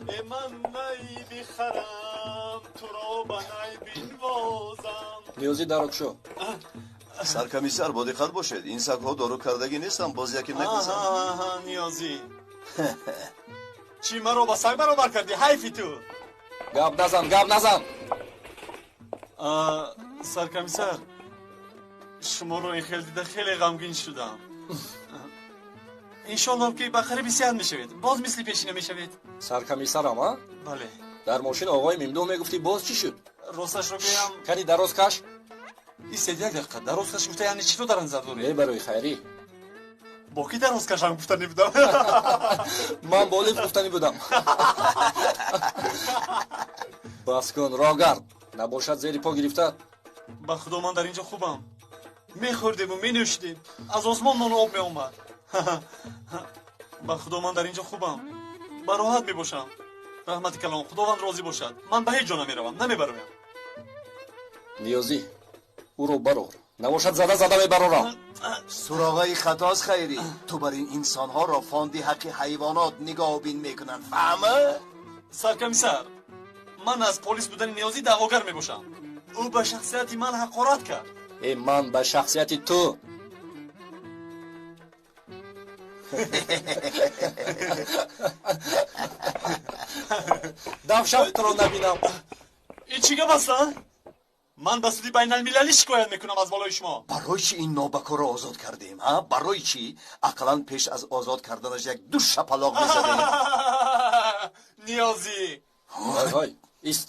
Ман най бихарам, туро ба най бинвозам. Ниёзӣ, даро кушо. Саркомиссар, бо диққат бошед, ин сагҳо дору кардагӣ нестанд, боз яке нагузанд. Ниёзӣ, чӣ маро ба саг баробар кардӣ? Ҳайфи ту! Гап назан, гап назан! Саркомиссар, шуморо ин хел дида хеле ғамгин шудам. Иншоаллоҳ, ки ба қариби сиҳат мешавед, боз мисли пешина мешавед. Саркомиссарам, а? Бале. Дар мошин оғои Мимдуҳ мегуфтӣ, боз чӣ шуд? Росташро гӯям. Кани, дароз каш. Истед як дақиқа. Дароз каш гуфта, яъне чиро дар назар доред? Мебарои, хайрӣ. Бо ки дароз кашам гуфтанӣ будам? Ман бо лифт гуфтанӣ будам. Бас кун, роҳгард, набошад зери по гирифта. Ба худо, ман дар ин ҷо хубам. Мехӯрдему менӯшидем, аз осмон нону об меомад. Ба худо, ман дар ин ҷо хубам, ба роҳат мебошам. Раҳмати калон, Худованд розӣ бошад. Ман ба ҳеҷ ҷо намеравам, намебароям. Ниёзӣ, ӯро барор, набошад зада зада мебарорам. Суроғаи хатост, Хайрӣ. Ту бар ин инсонҳоро фонди ҳаққи ҳайвонот нигоҳубин мекунанд, фаҳма? Саркомиссар, ман аз полис будани Ниёзӣ даъвогар мебошам. Ӯ ба шахсияти ман ҳақорат кард. Э, ман ба шахсияти ту. Давшаб туро набинам. Ин чӣ гап аст, а? Ман ба суди байналмилалӣ шикоят мекунам аз болои шумо. Барои чӣ ин нобакорро озод кардем, а? Барои чӣ? Ақаллан пеш аз озод карданаш як ду шапалоқ мезадем. Ниёзӣ! Ҳой, ҳой, ист.